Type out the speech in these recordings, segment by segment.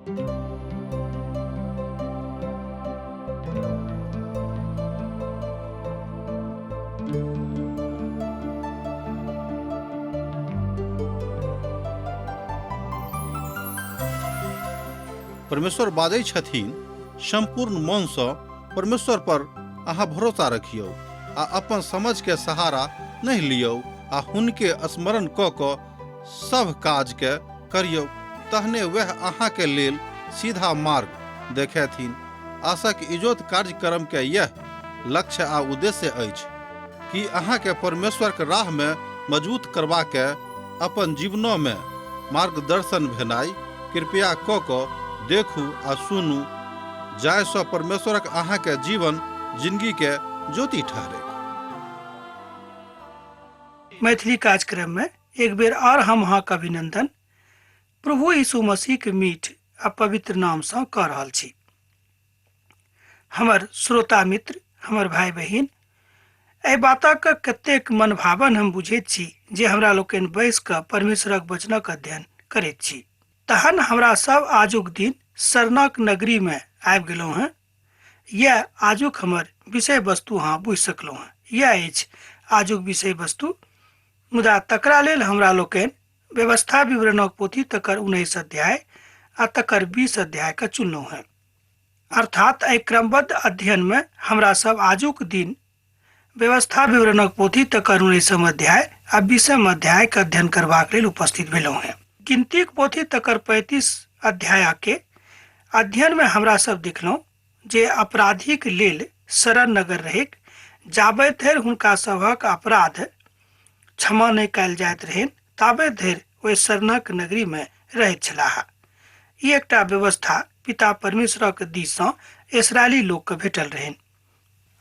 परमेश्वर बाजै छथिन, सम्पूर्ण मनसँ परमेश्वर पर अहाँ भरोसा रखियौ आ अपन समझके सहारा नहि लियौ आ हुनके स्मरण कऽ कऽ सभ काजके करियौ, तहने वएह अहाँके लेल सीधा मार्ग देखेथिन। आशाक इजोत कार्यक्रम के यह लक्ष्य आ उद्देश्य अछि कि अहाँके परमेश्वर के राह में मजबूत करबा के अपन जीवनों में मार्गदर्शन भेनाइ। कृपया क क देखू आ सुनू, जाहि सँ परमेश्वरक अहाँके जीवन जिंदगी के ज्योति ठहरे। मैथिली कार्यक्रम में एक बेर और हम अहाँके अभिनंदन प्रभु यीशु मसीह के मीठ आ पवित्र नाम सँ कऽ रहल छी। हमर श्रोता मित्र, हमर भाई बहिन, एहि बातक कतेक मनभावन हम बुझैत छी जे हमरा लोकनि बैस कऽ परमेश्वरक वचनक अध्ययन करैत छी। तहन हमरा सब आजुक दिन शरणक नगरी में आबि गेलहुँ हेँ। यैह आजुक हमर विषय वस्तु अहाँ बुझि सकलहुँ हेँ। यैह अछि आजुक विषय वस्तु। मुदा तकरा लेल हमरा लोकनि व्यवस्था विवरणक पोथी तकर 19 अध्याय आ तकर 20 अध्याय के चुनलहुँ हेँ। अर्थात एहि क्रमबद्ध अध्ययन में हमरा सब आजुक दिन व्यवस्था विवरणक पोथी तकर 19 अध्याय आ 20 अध्याय के अध्ययन करबाक लेल उपस्थित भेलहुँ हेँ। गिनतीक पोथी तकर 35 अध्याय के अध्ययन में हमरा सब देखलहुँ जे अपराधीक लेल शरण नगर रहैक, जाबे धरि हुनका सभक अपराध क्षमा नहि कयल जाइत रहनि ताबे धरि ओहि शरणक नगरी में रहैत छलाह। ई एकटा व्यवस्था पिता परमेश्वरक दिस सँ इसराइली लोक के भेटल रहनि।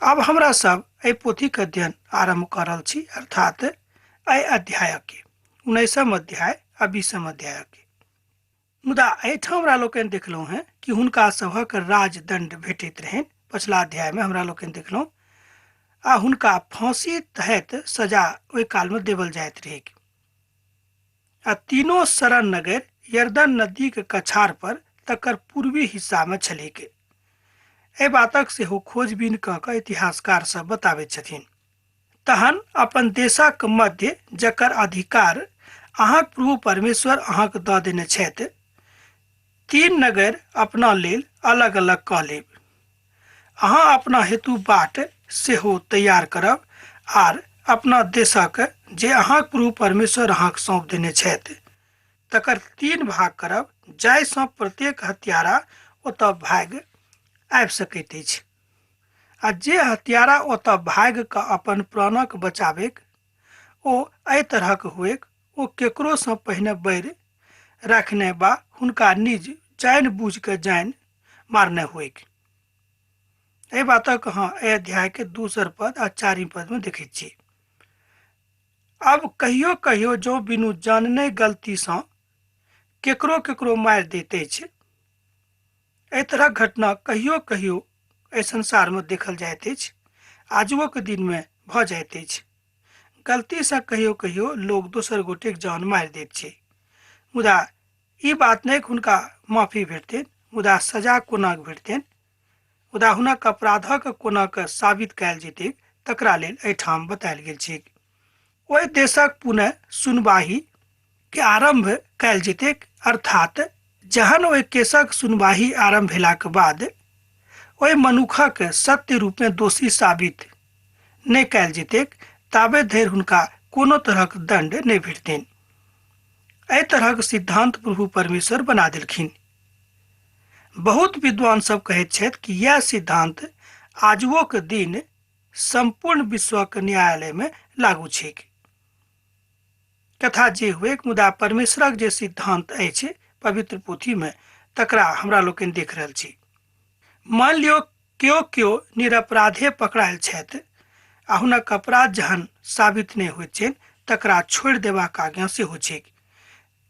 आब हमरा सब एहि पोथीक अध्ययन आरंभ कऽ रहल छी, अर्थात एहि अध्यायक 19 अध्याय आ 20 अध्याय के। मुदा एहिठाम हमरा लोकनि देखलहुँ हेँ कि हुनका सभक राजदंड भेटैत रहनि। पछिला अध्याय में हमरा लोकनि देखलहुँ आ हुनका फांसी तहत सजा ओहि काल में देवल जाइत रहैक। आ तीनों शरण नगर यर्दन नदी के कछार पर तकर पूर्वी हिस्सा में छलैक। एहि बातक सेहो खोजबीन कऽ कऽ इतिहासकार सब बताबैत छथिन। तहन अपन देशक मध्य जकर अधिकार अहाँक प्रभु परमेश्वर अहाँक दऽ देने छथि, 3 नगर अपना लेल अलग-अलग कऽ लेब। अहाँ अपना हेतु बाट सेहो तैयार करब आर अपना देशक जे अहाँक प्रभु परमेश्वर अहाँक सौंप देने छथि तकर 3 भाग करब, जाहिसँ प्रत्येक हत्यारा ओतऽ भागि आबि सकैत अछि। आ जे हत्यारा ओतऽ भागि कऽ अपन प्राणक बचाबैक, ओ एहि तरहक हुएक, ओ केकरोसँ पहिने बैर राखने बा हुनका निज जानि बुझि कऽ जानि मारने हुएक। एहि बातक अहाँ एहि अध्याय के दोसर पद आ 4 पद में देखैत छी। अब कहियो कहियो जो बिनु जानने गलती सँ केकरो केकरो मारि दैत अछि। एहि तरहक घटना कहियो कहियो एहि संसार में देखल जाइत अछि, आजुओ के दिन में भऽ जाइत अछि। गलती सँ कहियो कहियो लोग दोसर गोटेक जान मारि दैत छै। मुदा ई बात नहि हुनका माफी भेटतनि, मुदा सजा कोना भेटतनि, मुदा हुनक अपराधक कोना के साबित कयल जेतैक तकरा लेल एहिठाम बतायल गेल छैक। ओहि देशक पुनः सुनवाही के आरंभ कयल जेतैक, अर्थात जहन ओहि केसक सुनवाही आरंभ भेलाक बाद ओहि मनुखक सत्य रूप में दोषी साबित नहि कयल जेतैक ताबे धरि हुनका कोनो तरहक दंड नहि भेटतनि। एहि तरहक सिद्धांत प्रभु परमेश्वर बना देलखिन। बहुत विद्वान सब कहैत छथि कि यह सिद्धांत आजुओ के दिन संपूर्ण विश्वक न्यायालय में लागू छैक। कथा जे हुए, मुदा परमेश्वरक जे सिद्धांत अछि पवित्र पोथी में तकरा हमरा लोकनि देख रहल छी। मान लियो केओ केओ निरपराधे पकड़ायल छथि आ हुनक अपराध जहन साबित नहि होइत छनि तकरा छोड़ि देबाक आज्ञा सेहो छैक,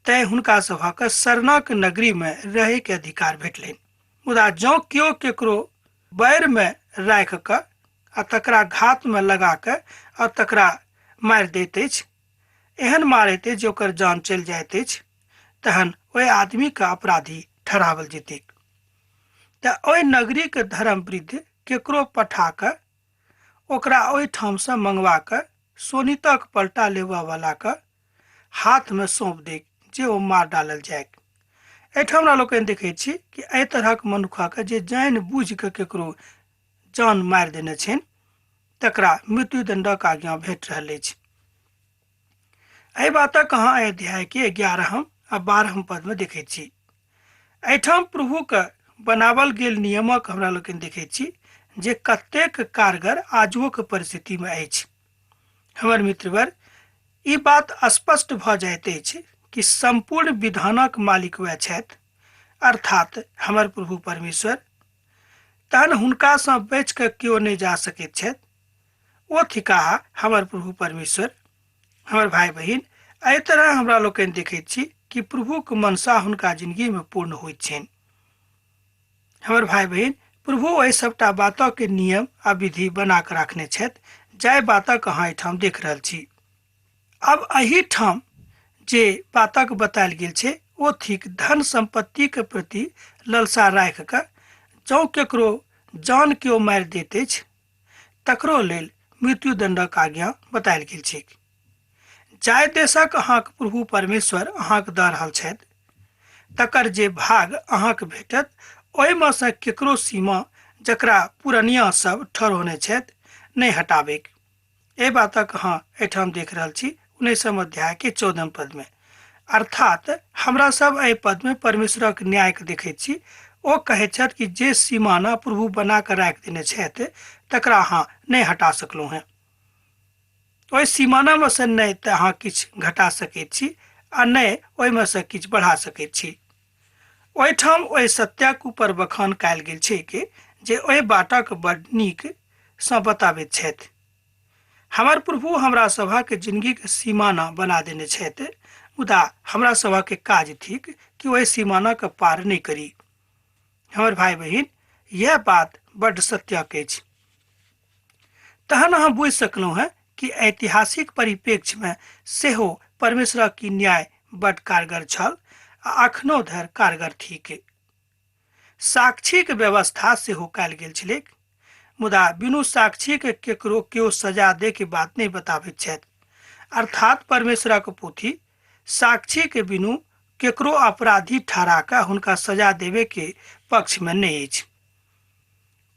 तैं हुनका सभक शरणक नगरी में रहै के अधिकार भेटलनि। मुदा जँ केओ केकरो बैर में राखि कऽ आ तकरा घात में लगा कऽ आ तकरा मारि दैत अछि, एहन मारैत अछि जे ओकर जान चलि जाइत अछि, तहन ओहि आदमी के अपराधी ठहरावल जेतैक। तऽ ओहि नगरीके धर्मवृद्ध केकरो पठा कऽ ओकरा ओहिठामसँ मंगवा कऽ शोणितक पलटा लेबऽवलाके हाथमे सौंप दैक जे ओ मार डालल जाय। एहिठाम हमरा लोकनि देखै छी कि एहि तरहक मनुखके जे जानि बुझि कऽ केकरो जान मारि देने छनि तकरा मृत्युदंडक आज्ञा भेट रहल अछि। एहि बातक अहाँ एहि अध्यायके 11 आ 12 पदमे देखैत छी। एहिठाम प्रभुके बनावल गेल नियमक हमरा लोकनि देखैत छी जे कतेक कारगर आजुओक परिस्थितिमे अछि। हमर मित्रवर, ई बात स्पष्ट भऽ जाइत अछि कि सम्पूर्ण विधानक मालिक वएह छथि, अर्थात हमर प्रभु परमेश्वर। तहन हुनकासँ बचि कऽ केओ नहि जा सकैत छथि, ओ थिकाह हमर प्रभु परमेश्वर। हमर भाई बहिन, एहि तरह हमरा लोकनि देखैत छी कि प्रभुक मनसा हुनका जिंदगीमे पूर्ण होइत छनि। हमर भाई बहिन, प्रभु एहि सबटा बातक नियम आ विधि बना कऽ राखने छथि, जाहि बातक अहाँ एहिठाम देख रहल छी। अब एहिठाम जे बातक बतायल गेल छै ओ थिक धन सम्पत्तिके प्रति ललसा राखि कऽ जँ केकरो जान केओ मारि दैत अछि तकरो लेल मृत्युदंडक आज्ञा बतायल गेल छै। जाहि देशक अहाँक प्रभु परमेश्वर अहाँक दऽ रहल छथि तकर जे भाग अहाँक भेटत ओहिमे सँ केकरो सीमा जकरा पुरनिया सब ठहरौने छथि नहि हटाबैक। एहि बातक अहाँ एहिठाम देख रहल छी 19 अध्याय के 14 पद में। अर्थात हमरा सब एहि पद में परमेश्वरक न्याय के देखैत छी। ओ कहैत छथि कि जे सीमाना प्रभु बना कऽ राखि देने छथि तकरा अहाँ नहि हटा सकलहुँ हेँ। ओहि सीमानामे सँ नहि तऽ अहाँ किछु घटा सकैत छी आ नहि ओहिमे सँ किछु बढ़ा सकैत छी। ओहिठाम ओहि सत्यक ऊपर बखान कयल गेल छै कि जे ओहि बाटक बड नीक सँ बताबैत छथि। हमर प्रभु हमरा सभक जिंदगीके सीमाना बना देने छथि, मुदा हमरा सभक काज थिक कि ओहि सीमानाके पार नहि करी। हमर भाई बहिन, यह बात बड्ड सत्यक अछि। तहन अहाँ बुझि सकलहुँ हेँ कि ऐतिहासिक परिप्रेक्ष्यमे सेहो परमेश्वरक ई न्याय बड्ड कारगर छल आ अखनो धरि कारगर थिक। साक्षीक व्यवस्था सेहो कयल गेल छलैक, मुदा बिनु साक्षीके केकरो केओ सजा दे के बात नहि बताबैत छथि। अर्थात परमेश्वरक पोथी साक्षीके बिनु केकरो अपराधी ठहरा कऽ हुनका सजा देबे के पक्षमे नहि अछि।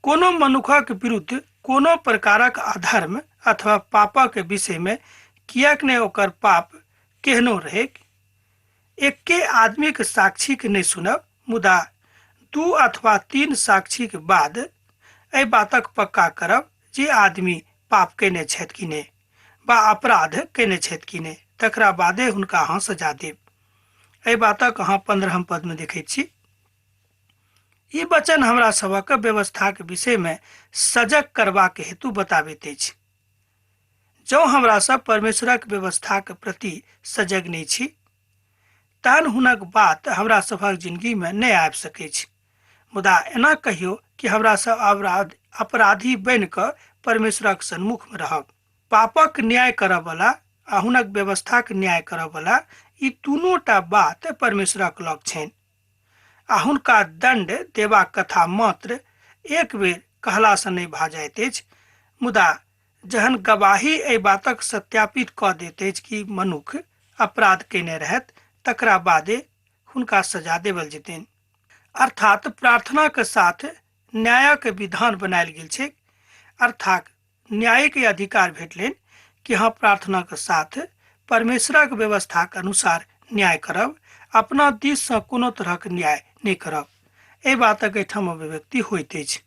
कोनो मनुखक विरुद्ध कोनो प्रकारक अधर्म अथवा पापक विषयमे किएक नहि ओकर पाप केहनो रहैक, एक्के आदमीक साक्षीके नहि सुनब, मुदा 2 अथवा 3 साक्षीक बाद एहि बातक पक्का करब जे आदमी पाप कयने छथि कि नहि वा अपराध कयने छथि कि नहि, तकरा बादे हुनका अहाँ सजा देब। एहि बातक अहाँ 15 पदमे देखैत छी। ई वचन हमरा सभक व्यवस्थाक विषयमे सजग करबाक हेतु बताबैत अछि। जँ हमरा सब परमेश्वरक व्यवस्थाक प्रति सजग नहि छी तहन हुनक बात हमरा सभक जिंदगीमे नहि आबि सकैछ। मुदा एना कहियो कि हमरा सब अपराधी बनि कऽ परमेश्वरक सन्मुखमे रहब। पापक न्याय करऽवला आ हुनक व्यवस्थाक न्याय करऽवला ई दुनूटा बात परमेश्वरक लग छनि आ हुनका दंड देबाक कथा मात्र एक बेर कहलासँ नहि भऽ जाइत अछि, मुदा जहन गवाही एहि बातक सत्यापित कऽ दैत अछि कि मनुख अपराध कयने रहत तकरा बादे हुनका सजा देवल जेतनि। अर्थात प्रार्थनाक साथ न्यायक विधान बनायल गेल छै। अर्थात न्यायिक अधिकार भेटलनि कि अहाँ प्रार्थनाक साथ परमेश्वरक व्यवस्थाक अनुसार न्याय करब, अपना दिससँ कोनो तरहक न्याय नहि करब। एहि बातक एहिठाम अभिव्यक्ति होइत अछि।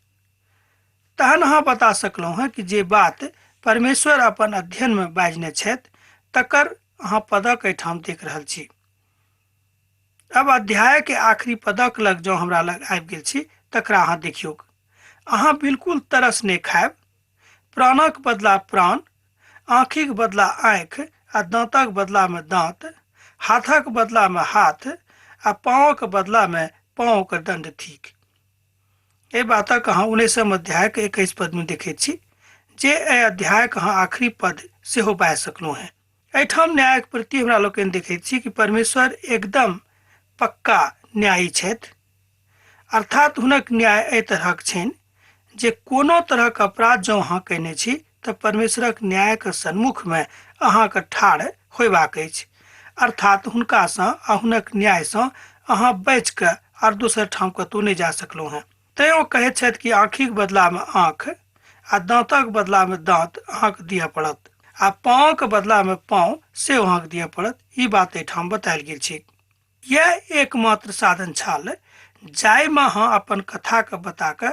तहन अहाँ बता सकलहुँ हेँ कि जे बात परमेश्वर अपन अध्ययनमे बाजने छथि तकर अहाँ पदक एहिठाम देख रहल छी। अब अध्याय के आखिरी पदक लग जँ हमरा लग आबि गेल छी तकरा अहाँ देखियौक। अहाँ बिल्कुल तरस नहि खायब। प्राणक बदला प्राण, आँखिक बदला आँखि आ दाँतक बदलामे दाँत, हाथक बदलामे हाथ आ पाँवक बदलामे पाँवक दण्ड थिक। एहि बातक अहाँ 19 अध्यायके 21 पदमे देखैत छी, जे एहि अध्यायक अहाँ आखिरी पद सेहो बाजि सकलहुँ हेँ। एहिठाम न्यायक प्रति हमरा लोकनि देखैत छी कि परमेश्वर एकदम पक्का न्यायी छथि। अर्थात हुनक न्याय एहि तरहक छनि जे कोनो तरहक अपराध जँ अहाँ कयने छी तऽ परमेश्वरक न्यायक सन्मुखमे अहाँके ठाढ़ होयबाक अछि। अर्थात हुनकासँ आ हुनक न्यायसँ अहाँ बचि कऽ आर दोसर ठाम कतहु नहि जा सकलहुँ हेँ। तैँ ओ कहैत छथि कि आँखिक बदलामे आँखि आ दाँतक बदलामे दाँत अहाँके दिअ पड़त आ पाँवक बदलामे पाँव सेहो अहाँके दिअ पड़त। ई बात एहिठाम बतायल गेल छै। यह एकमात्र साधन छल जाहिमे अहाँ अपन कथाके बता कऽ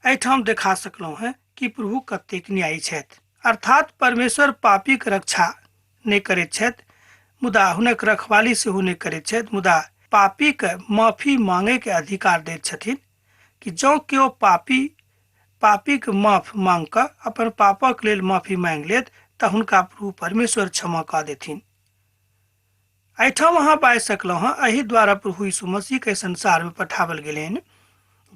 एहिठाम देखा सकलहुँ हेँ कि प्रभु कतेक न्यायी छथि। अर्थात परमेश्वर पापीक रक्षा नहि करैत छथि, मुदा हुनक रखवाली सेहो नहि करैत छथि, मुदा पापीके माफी मांगैके अधिकार दैत छथिन कि जँ केओ पापीके माफ मांग कऽ अपन पापक लेल माफी मांगि लेत तऽ हुनका प्रभु परमेश्वर क्षमा कऽ देथिन। एहिठाम अहाँ बाजि सकलहुँ हँ, एहि द्वारा प्रभु यीशु मसीहके संसारमे पठाओल गेलनि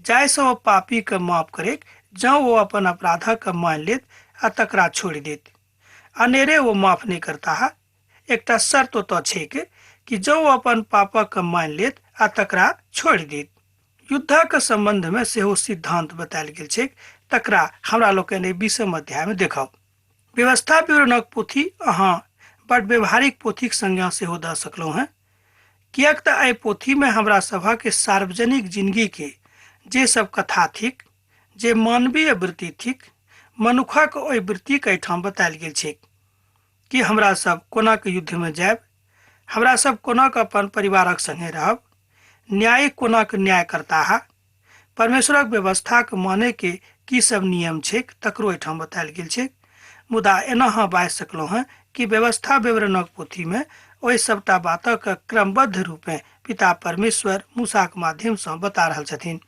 जाहिसँ ओ पापीके माफ करैक, जँ ओ अपन अपराधक मानि लेत आ तकरा छोड़ि देत। अनेरे ओ माफ नहि करताह। एकटा शर्त ओतऽ छैक कि जँ ओ अपन पापक मानि लेत आ तकरा छोड़ि देत। युद्धक सम्बन्धमे सेहो सिद्धान्त बतायल गेल छैक, तकरा हमरा लोकनि एहि 20 अध्यायमे देखब। व्यवस्था विवरणक पोथी अहाँ बड व्यवहारिक पोथीक संज्ञा सेहो दऽ सकलहुँ हेँ, किएक तऽ एहि पोथीमे हमरा सभक सार्वजनिक जिनगीके जे सब कथा थिक, जे मानवीय वृत्ति थिक, मनुखक ओहि वृत्तिके एहिठाम बतायल गेल छैक कि हमरा सब कोना के युद्धमे जायब, हमरा सब कोना के अपन परिवारक संगे रहब, न्याय कोना के न्याय करताह, परमेश्वरक व्यवस्थाक माने के की सब नियम छैक तकरो एहिठाम बतायल गेल छैक। मुदा एना अहाँ बाजि सकलहुँ हेँ कि व्यवस्था विवरणक पोथीमे ओहि सबटा बातक क्रमबद्ध रूपेँ पिता परमेश्वर मूसाक माध्यमसँ बता रहल छथिन।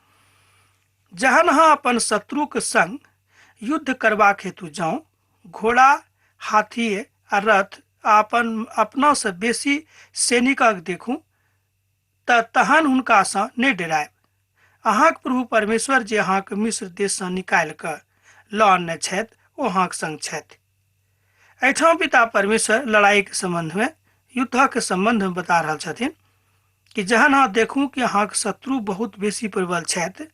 जहन अहाँ अपन शत्रुक संग युद्ध करबाक हेतु जाउ, घोड़ा, हाथी आ रथ आ अपन अपनासँ बेसी सैनिकक देखू तऽ तहन हुनकासँ नहि डरायब। अहाँक प्रभु परमेश्वर जे अहाँक मिस्र देशसँ निकालि कऽ लऽ अनने छथि ओ अहाँक संग छथि। एहिठाम पिता परमेश्वर लड़ाईके सम्बन्धमे, युद्धक सम्बन्धमे बता रहल छथिन कि जहन अहाँ देखू कि अहाँक शत्रु बहुत बेसी प्रबल छथि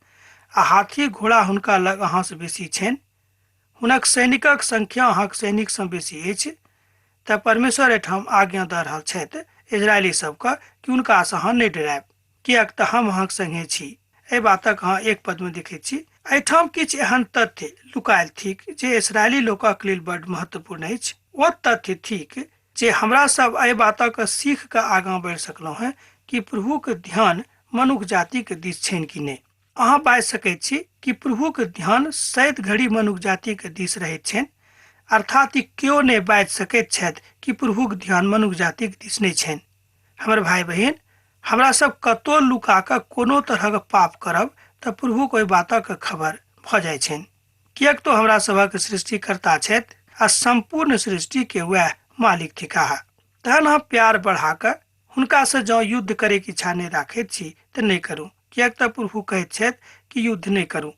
आ हाथी घोड़ा हुनका लग अहाँसँ बेसी छनि, हुनक सैनिकक संख्या अहाँक सैनिकसँ बेसी अछि, तऽ परमेश्वर एहिठाम आज्ञा दऽ रहल छथि इजरायली सबके कि हुनकासँ अहाँ नहि डरायब, किएक तऽ हम अहाँक संगे छी। एहि बातक अहाँ एक पदमे देखैत छी। एहिठाम किछु एहन तथ्य लुकायल थिक जे इसराइली लोकक लेल बड महत्वपूर्ण अछि। ओ तथ्य थिक जे हमरा सब एहि बातक सीख कऽ आगाँ बढ़ि सकलहुँ हेँ कि प्रभुक ध्यान मनुख जातिक दिस छनि कि नहि। अहाँ बाजि सकैत छी कि प्रभुक ध्यान सैत घड़ी मनुख जातिक दिस रहैत छनि, अर्थात ई केओ नहि बाजि सकैत छथि कि प्रभुक ध्यान मनुख जातिक दिस नहि छनि। हमर भाई बहिन, हमरा सब कतौ लुका कऽ कोनो तरहक पाप करब तऽ प्रभुक ओहि बातक खबर भऽ जाइ छनि, किएक तो हमरा सभक सृष्टिकर्ता छथि आ सम्पूर्ण सृष्टि के वएह मालिक थिकाह। तहन अहाँ प्यार बढ़ा कऽ हुनकासँ जँ युद्ध करैके इच्छा नहि राखैत छी तऽ नहि करू, किएक तऽ प्रभु कहैत छथि कि युद्ध नहि करू।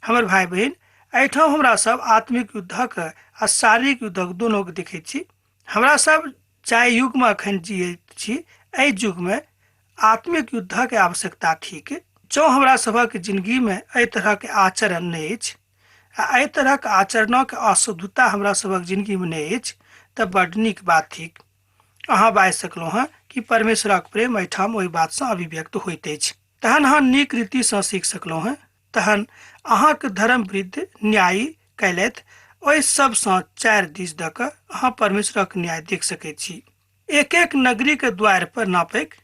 हमर भाई बहिन, एहिठाम हमरा सब आत्मिक युद्धक आ शारीरिक युद्धक दोनोके देखैत छी। हमरा सब जाहि युगमे अखन जियैत छी एहि युगमे आत्मिक युद्धक आवश्यकता थिक। जँ हमरा सभक जिंदगीमे एहि तरहक आचरण नहि अछि आ एहि तरहक आचरणक अशुद्धता हमरा सभक जिंदगीमे नहि अछि तऽ बड नीक बात थिक। अहाँ बाजि सकलहुँ हँ कि परमेश्वरक प्रेम एहिठाम ओहि बातसँ अभिव्यक्त होइत अछि। तहन अहाँ नीक रीतिसँ सीख सकलहुँ हँ। तहन अहाँक धर्म वृद्ध न्यायी कयलथि, ओहि सबसँ चारि दिस दऽ कऽ अहाँ परमेश्वरक न्याय देख सकैत छी। एक एक नगरीके द्वारि पर नापैक,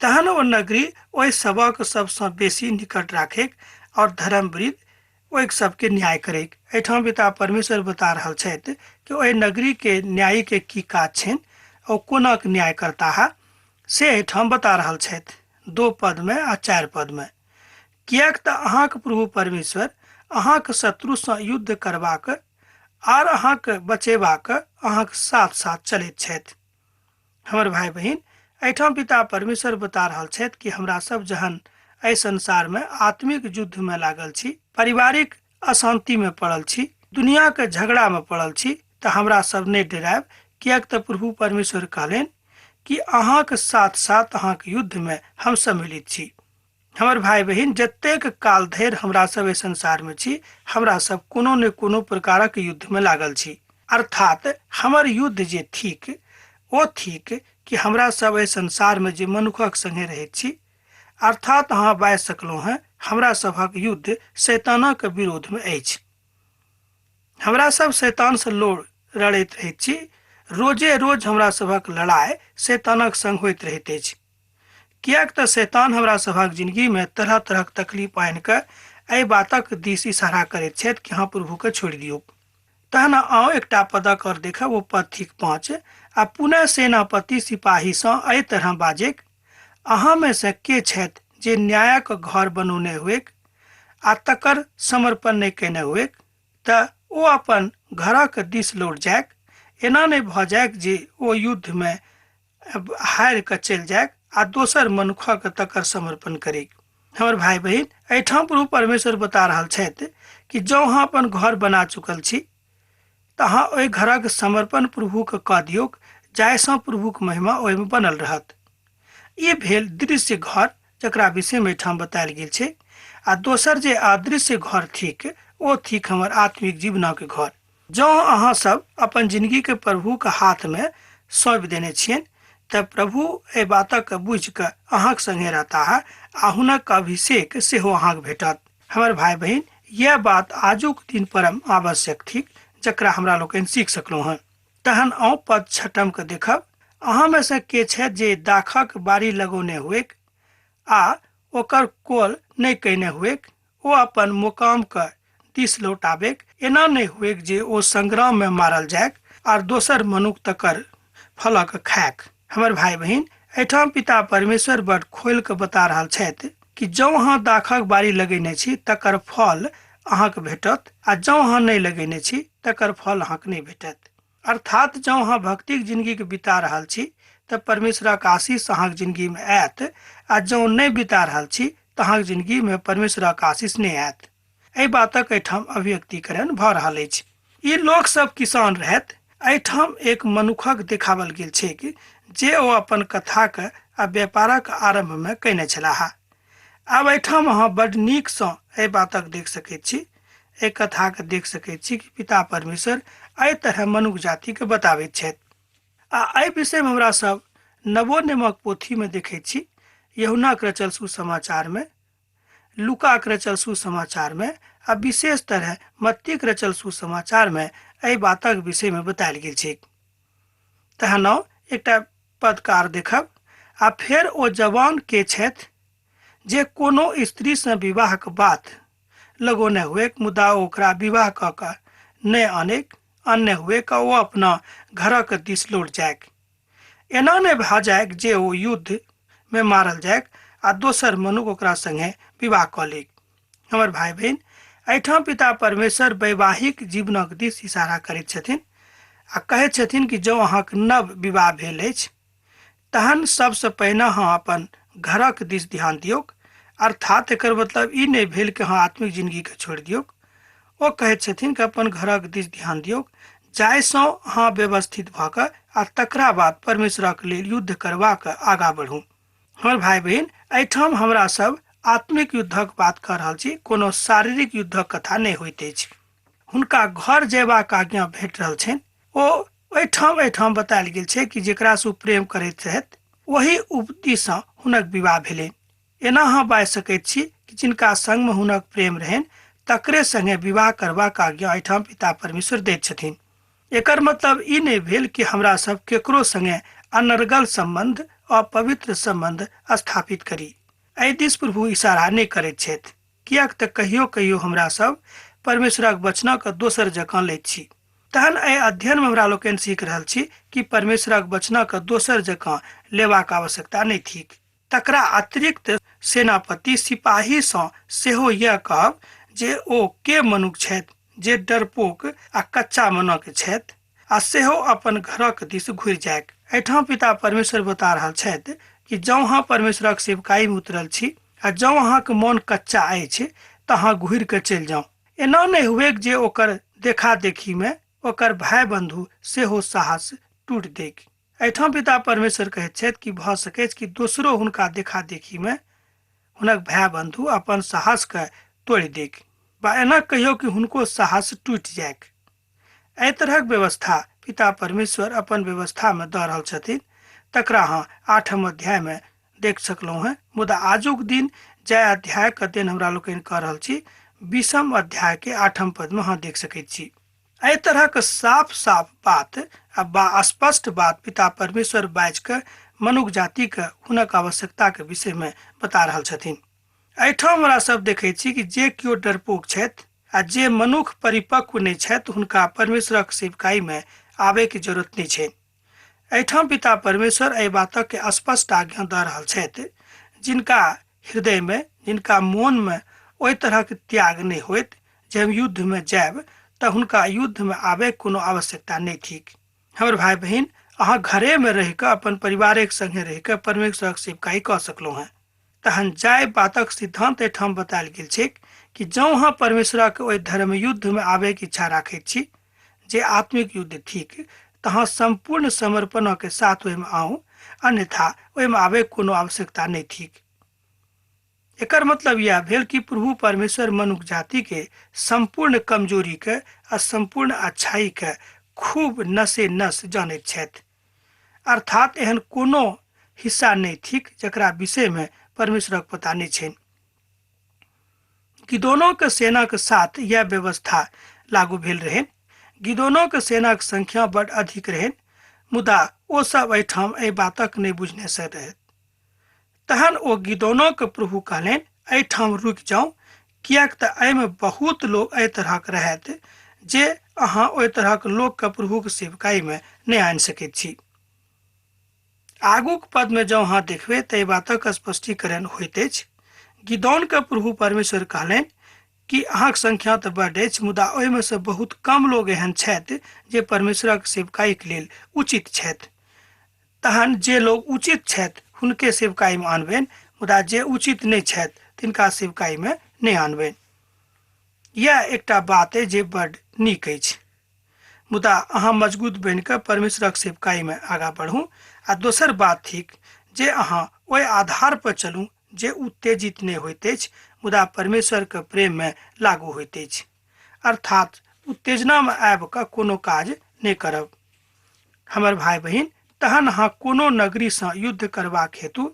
तहन ओ नगरी ओहि सबक सबसँ बेसी निकट राखैक और धर्मवृद्ध ओहि सबके न्याय करैक। एहिठाम पिता परमेश्वर बता रहल छथि कि ओहि नगरीके न्यायीके की काज छनि ओ कोनाक न्याय करताह से एहिठाम बता रहल छथि 2 पदमे आ 4 पदमे। किएक तऽ अहाँक प्रभु परमेश्वर अहाँक शत्रुसँ युद्ध करबाक आर अहाँक बचेबाक अहाँक साथ साथ चलैत छथि। हमर भाई बहिन, एहिठाम पिता परमेश्वर बता रहल छथि कि हमरा सब जहन एहि संसारमे आत्मिक युद्धमे लागल छी, पारिवारिक अशांतिमे पड़ल छी, दुनियाके झगड़ामे पड़ल छी, तऽ हमरा सब नहि डरायब, किएक तऽ प्रभु परमेश्वर कहलनि कि अहाँक साथ साथ अहाँक युद्धमे हम सम्मिलित छी। हमर भाई बहिन, जतेक काल धरि हमरा सब एहि संसार में छी, हमरा सब कोनो ने कोनो प्रकारक युद्ध में लागल छी। अर्थात हमर युद्ध जे थिक ओ थिक कि हमरा सब एहि संसार में जे मनुखक संगे रहैत छी, अर्थात अहाँ बाजि सकलहुँ हेँ, हमरा सभक युद्ध शैतानक विरोध में अछि। हमरा सब शैतान से लड़ैत रहैत छी। रोजे रोज हमरा सभक लड़ाई शैतानक संग होइत रहैत अछि, किएक तऽ शैतान हमरा सभक जिंदगी में तरह तरहक तकलीफ आनि कऽ एहि बातक दिस इशारा करैत छथि कि अहाँ प्रभुके छोड़ि दियौ। तहन आउ एकटा पदक और देखब, ओ पद थिक 5। आ पुनः सेनापति सिपाहीसँ एहि तरह बाजैक, अहाँ में से के छथि जे न्यायक घर बनौने हुएक आ तकर समर्पण नहि कयने हुएक, तऽ ओ अपन घरक दिस लौट जायक। एना नहि भऽ जायक जे ओ युद्ध में हारि कऽ चलि जायक आ दोसर मनुखक तकर समर्पण करेक। हमर भाई बहिन, एहिठाम प्रभु परमेश्वर बता रहल छथि कि जँ अहाँ अपन घर बना चुकल छी तऽ अहाँ ओहि घरक समर्पण प्रभुके कऽ दियौक, जाहिसँ प्रभुक महिमा ओहिमे बनल रहत। ई भेल दृश्य घर, जकरा विषयमे एहिठाम बतायल गेल छै। आ दोसर जे अदृश्य घर थिक, ओ थिक हमर आत्मिक जीवनक घर। जँ अहाँ सब अपन जिंदगीके प्रभुके हाथमे सौंपि देने छियनि तऽ प्रभु एहि बातक बुझि कऽ अहाँक संगे रहताह आ हुनक अभिषेक सेहो अहाँके भेटत। हमर भाई बहिन, यह बात आजुक दिन परम आवश्यक थिक, जकरा हमरा लोकनि सीख सकलहुँ हँ। तहन आउ पद 6 के देखब। अहाँ में से के छथि जे दाखक बाड़ी लगौने हुएक आ ओकर कोल नहि कयने हुएक, ओ अपन मुकाम के दिस लौटाबेक। एना नहि हुएक जे ओ संग्राम में मारल जायक आर दोसर मनुख तकर फलक खायक। हमर भाई बहिन, एहिठाम पिता परमेश्वर बड खोलि कऽ बता रहल छथि कि जँ अहाँ दाखक बाड़ी लगेने छी तकर फल अहाँके भेटत, आ जँ अहाँ नहि लगेने छी तकर फल अहाँके नहि भेटत। अर्थात जँ अहाँ भक्तिक जिंदगीके बिता रहल छी तऽ परमेश्वरक आशीष अहाँके जिंदगीमे आयत, आ जँ नहि बिता रहल छी तऽ अहाँके जिंदगीमे परमेश्वरक आशीष नहि आयत। एहि बातक एहिठाम अभिव्यक्तिकरण भऽ रहल अछि। ई लोक सब किसान रहथि। एहिठाम एक मनुखक देखावल गेल छैक जे ओ अपन कथाक आ व्यापारक आरंभमे कयने छलाह। आब एहिठाम अहाँ बड नीकसँ एहि बातक देख सकैत छी, एहि कथाके देख सकैत छी कि पिता परमेश्वर एहि तरह मनुख जातिके बताबैत छथि। आ एहि विषयमे हमरा सब नवो नियमक पोथीमे देखैत छी, यूहन्नाक रचल सुसमाचारमे, लूकाक रचल सुसमाचारमे आ विशेष तरह मत्तीक रचल सुसमाचारमे एहि बातक विषयमे बतायल गेल छैक। तहन एकटा पदकार देखब। आ फेर ओ जवान के छथि जे कोनो स्त्रीसँ विवाहक बात लगौने हुएक, मुदा ओकरा विवाह कऽ कऽ नहि अनेक अन्य हुएक, ओ अपना घरक दिस लौट जायक। एना नहि भऽ जायक जे ओ युद्ध में मारल जायक आ दोसर मनुख ओकरा संगे विवाह कऽ लेक। हमर भाई बहिन, एहिठाम पिता परमेश्वर वैवाहिक जीवनक दिस इशारा करैत छथिन आ कहैत छथिन कि जँ अहाँके नव विवाह भेल अछि तहन सबसँ पहिने अहाँ अपन घरक दिस ध्यान दियौक। अर्थात एकर मतलब ई नहि भेल कि अहाँ आत्मिक जिंदगीके छोड़ि दियौक। ओ कहैत छथिन कि अपन घरक दिस ध्यान दियौक, जाहिसँ अहाँ व्यवस्थित भऽ कऽ आ तकरा बाद परमेश्वरक लेल युद्ध करबाक आगाँ बढ़ू। हमर भाई बहिन, एहिठाम हमरा सब आत्मिक युद्धक बात कऽ रहल छी, कोनो शारीरिक युद्धक कथा नहि होइत अछि। हुनका घर जयबाक आज्ञा भेट रहल छनि। ओ एहिठाम बतायल गेल छै कि जेकरासँ ओ प्रेम करैत रहथि ओही उपतिसँ हुनक विवाह भेलनि। एना अहाँ बाजि सकैत छी कि जिनका संगमे हुनक प्रेम रहनि तकरे संगे विवाह करबाक आज्ञा एहिठाम पिता परमेश्वर दैत छथिन। एकर मतलब ई नहि भेल कि हमरा सब केकरो संगे अनर्गल संबंध अपवित्र संबंध स्थापित करी। एहि दिस प्रभु इशारा नहि करैत छथि, किएक तऽ कहियो कहियो हमरा सब परमेश्वरक वचनक दोसर जकाँ लैत छी। तहन एहि अध्ययनमे हमरा लोकनि सीख रहल छी कि परमेश्वरक वचनक दोसर जकाँ लेबाक आवश्यकता नहि थिक। तकरा अतिरिक्त सेनापति सिपाहीसँ सेहो यह कहब जे ओ के मनुख छथि जे डरपोक आ कच्चा मनक छथि आ सेहो अपन घरक दिस घुरि जायक। एहिठाम पिता परमेश्वर बता रहल छथि कि जँ अहाँ परमेश्वरक सेवकाईमे उतरल छी आ जँ अहाँके मन कच्चा अछि तऽ अहाँ घुरि कऽ चलि जाउ। एना नहि हुएक जे ओकर देखा देखीमे ओकर भाई बंधु सेहो साहस टूटि दैक। एहिठाम पिता परमेश्वर कहैत छथि कि भऽ सकैछ कि दोसरो हुनका देखा देखीमे हुनक भाय बंधु अपन साहसके तोड़ि दैक बा एना कहियौ कि हुनको साहस टूटि जाइक। एहि तरहक व्यवस्था पिता परमेश्वर अपन व्यवस्थामे दऽ रहल छथिन, तकरा अहाँ 8म अध्यायमे देख सकलहुँ हेँ। मुदा आजुक दिन जाहि अध्यायके अध्ययन हमरा लोकनि कऽ रहल छी, 20म अध्यायके 8म पदमे अहाँ देख सकैत छी। एहि तरहक साफ साफ बात आ बा स्पष्ट बात पिता परमेश्वर बाजि कऽ मनुख जातिके हुनक आवश्यकताके विषयमे बता रहल छथिन। एहिठाम हमरा सब देखै छी कि जे केओ डरपोक छथि आ जे मनुख परिपक्व नहि छथि, हुनका परमेश्वरक सेवकाईमे आबैके जरूरत नहि छै। एहिठाम पिता परमेश्वर एहि बातक स्पष्ट आज्ञा दऽ रहल छथि, जिनका हृदयमे, जिनका मोनमे ओहि तरहक त्याग नहि होइत जे हम युद्धमे जायब, तऽ हुनका युद्धमे आबैके कोनो आवश्यकता नहि थिक। हमर भाय बहिन, अहाँ घरेमे रहि कऽ अपन परिवारक संगे रहि कऽ परमेश्वरक सेवकाई कऽ सकलहुँ हेँ। तहन जाहि बातक सिद्धांत एहिठाम बतायल गेल छैक कि जँ अहाँ परमेश्वरक ओहि धर्म युद्धमे आबैके इच्छा राखैत छी जे आत्मिक युद्ध थिक, तहाँ सम्पूर्ण समर्पणके साथ ओहिमे आउ, अन्यथा ओहिमे आबैके कोनो आवश्यकता नहि थिक। एकर मतलब यह भेल कि प्रभु परमेश्वर मनुख जाति के सम्पूर्ण कमजोरी के आ सम्पूर्ण अच्छाई के खूब नसे नस जानैत छथि। अर्थात एहन कोनो हिस्सा नहि थिक जकरा विषयमे परमेश्वरक पता नहि छनि। गिदोनोके सेनाक साथ यह व्यवस्था लागू भेल रहनि। गिदोनोके सेनाक संख्या बड अधिक रहनि, मुदा ओ सब एहिठाम एहि बातक नहि बुझने से रहथि। तहन ओ गिदोनोके प्रभु कहलनि, एहिठाम रुकि जाउ, किएक तऽ एहिमे बहुत लोक एहि तरहक रहत जे अहाँ ओहि तरहक लोकके प्रभुक सेवकाईमे नहि आनि सकैत छी। आगूक पदमे जँ अहाँ देखबै तऽ एहि बातक स्पष्टीकरण होइत अछि। गिदोनके प्रभु परमेश्वर कहलनि कि अहाँक संख्या तऽ बड अछि, मुदा ओहिमे सँ बहुत कम लोक एहन छथि जे परमेश्वरक सेवकाईक लेल उचित छथि। तहन जे लोग उचित छथि हुनके सेवकाईमे आनबनि, मुदा जे उचित नहि छथि तिनका सेवकाईमे नहि आनबनि। यैह एकटा बात अछि जे बड नीक अछि। मुदा अहाँ मजगूत बनि कऽ परमेश्वरक सेवकाईमे आगाँ बढ़ू। आ दोसर बात थिक जे अहाँ ओहि आधार पर चलू जे उत्तेजित नहि होइत अछि, मुदा परमेश्वरके प्रेममे लागू होइत अछि। अर्थात उत्तेजनामे आबि कऽ कोनो काज नहि करब। हमर भाय बहिन, तहन अहाँ कोनो नगरीसँ युद्ध करबाक हेतु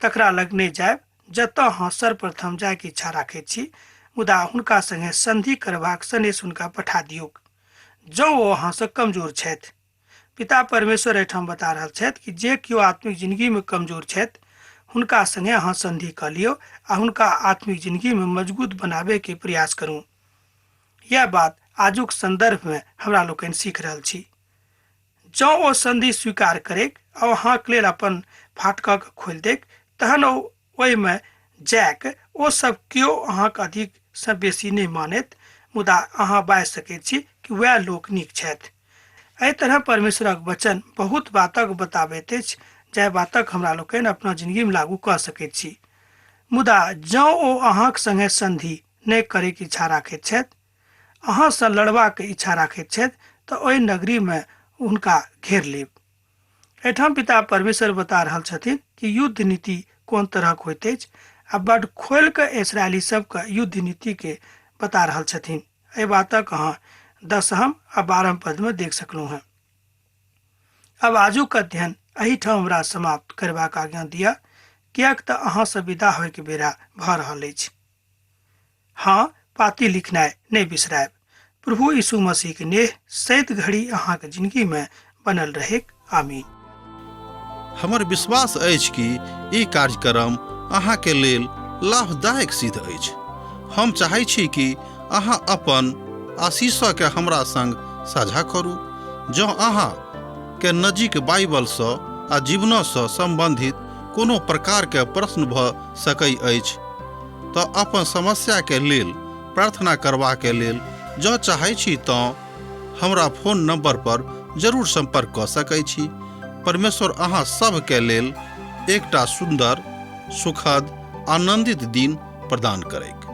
तकरा लग नहि जायब जतऽ अहाँ सर्वप्रथम जायके इच्छा राखैत छी, मुदा हुनका संगे संधि करबाक सनेस हुनका पठा दियौक, जँ ओ अहाँसँ कमजोर छथि। पिता परमेश्वर एहिठाम बता रहल छथि कि जे केओ आत्मिक जिंदगीमे कमजोर छथि हुनका संगे अहाँ संधि कऽ लियौ आ हुनका आत्मिक जिंदगीमे मजबूत बनाबैके प्रयास करू। यैह बात आजुक संदर्भमे हमरा लोकनि सीख रहल छी। जँ ओ संधि स्वीकार करैक आ अहाँक लेल अपन फाटकक खोलि दैक, तहन ओ ओहिमे जायक ओ सब केओ अहाँक अधिक सँ बेसी नहि मानैत, मुदा अहाँ बाजि सकैत छी कि वएह लोक नीक छथि। एहि तरह परमेश्वरक वचन बहुत बातक बताबैत अछि जाहि बातक हमरा लोकनि अपना जिंदगीमे लागू कऽ सकैत छी। मुदा जँ ओ अहाँक संगे संधि नहि करैके इच्छा राखैत छथि, अहाँसँ लड़बाक इच्छा राखैत छथि, तऽ ओहि नगरीमे हुनका घेर लेब। एहिठाम पिता परमेश्वर बता रहल छथिन कि युद्ध नीति कोन तरहक होइत अछि आ बड खोलि कऽ इसराइली सबके युद्ध नीति के बता रहल छथिन। एहि बातक अहाँ 10म आ 12म पदमे देख सकलहुँ हेँ। अब आजुक अध्ययन एहिठाम हमरा समाप्त करबाक आज्ञा दिअ, किएक तऽ अहाँसँ विदा होइके बेरा भऽ रहल अछि। हाँ, पाती लिखनाइ नहि बिसरायब। प्रभु यीशु मसीह के नेह सैत घड़ी अहाँके जिंदगी में बनल रहेक। आमीन। हमर विश्वास अछि कि ई कार्यक्रम अहाँके लेल लाभदायक सिद्ध अछि। हम चाहै छी कि अहाँ अपन आशीषके हमरा संग साझा करू। जँ अहाँ के नजीक बाइबलसँ आ जीवनसँ सम्बन्धित कोनो प्रकारके प्रश्न भऽ सकै अछि तऽ अपन समस्याके लेल प्रार्थना करबाके लेल जँ चाहै छी तँ हमरा फोन नंबर पर जरूर संपर्क कऽ सकै छी। परमेश्वर अहाँ सभके लेल एकटा सुन्दर, सुखद, आनंदित दिन प्रदान करैक।